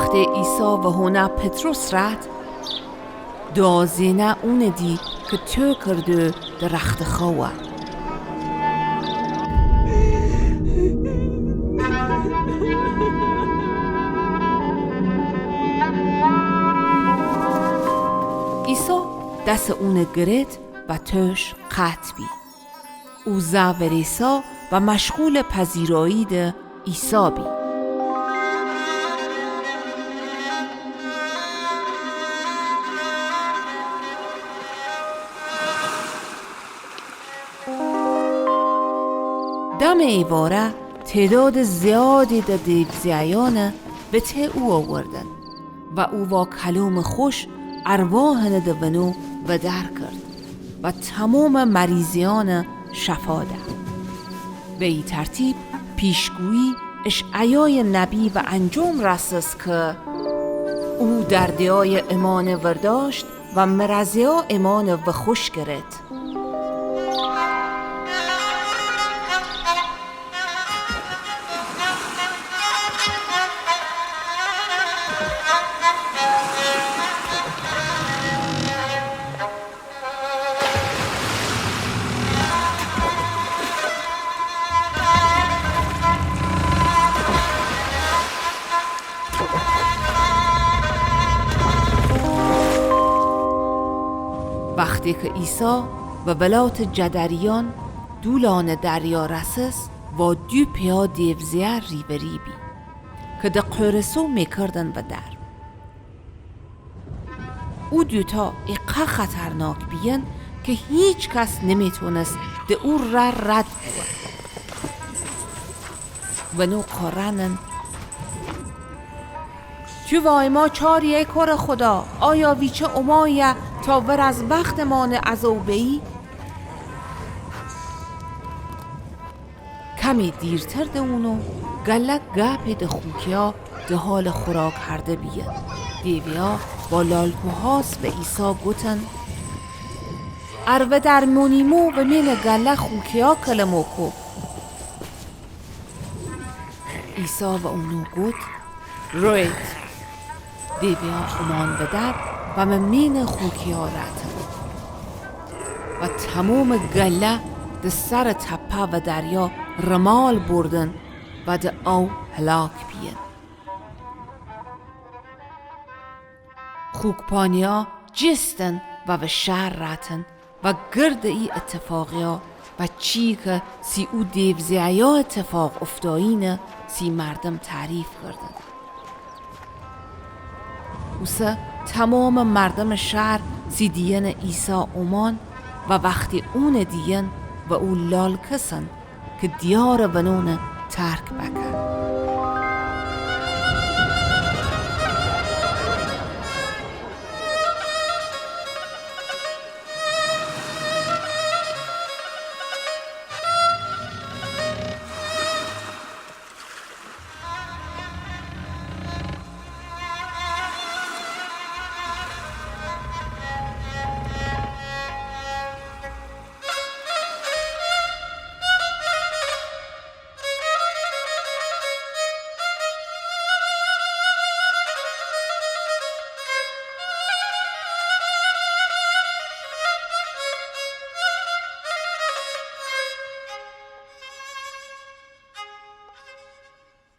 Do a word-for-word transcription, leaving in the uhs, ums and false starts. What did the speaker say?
وختی عیسی وهونا پطرس رد، دازینه اونی دید که تؤ کرده درخت خووه. عیسی دس اونی گرفت و تؤش قطع بی. او زه وریسا و مشغول پذیرایی ده عیسی بی. دم ایواره تعداد زیادی ده دیوزیایانه وتهٔ او آوردن و او وا کلوم خوش ارواحانه ده ونو ودر کرد و تمام مریضیانه شفا ده. به ای ترتیب پیشگویی اشعیای نبی و انجام رسس که او دردیای امانه ورداشت و مرضیا امانه وخوش گرفت. وختی که عیسی و ولات جدریان دولانٚ دریا رسس، وا دو پیا دیوزیه ریوری بی که د قورسو میکردن ودر. او دوتا ایقا خطرناک بیین که هیچ کس نمیتونس د او ره رد بوه. ونو قارنن: تو وای ما چاری ای کور خدا، آیا ویچه اومایه تا ور از بختمانه ازو بیی؟ کمی دیرتر د اونو گله گپی د خوکیا د حال خوراک کرده بیین. دیویا با لالکوهاس به عیسی گوتن: ار ودر مونیمو و مین گله خوکیا کلمو کو. عیسی و اونو گوت: روید. دیویا اومان ودر و مین خوکیا راتن و تمام گله د سر تپه و دریا رمال بردن و د او هلاک بیین. خوکپانیا جستن و و شهر راتن و گرد ای اتفاقیا و چی که سی او دیوزیایا اتفاق افتایینه سی مردم تعریف کردن. اوسه تمام مردم شهر سی دیین عیسی اومان و وختی اون دیین و او لالکسن که دیار ونون ترک بکن.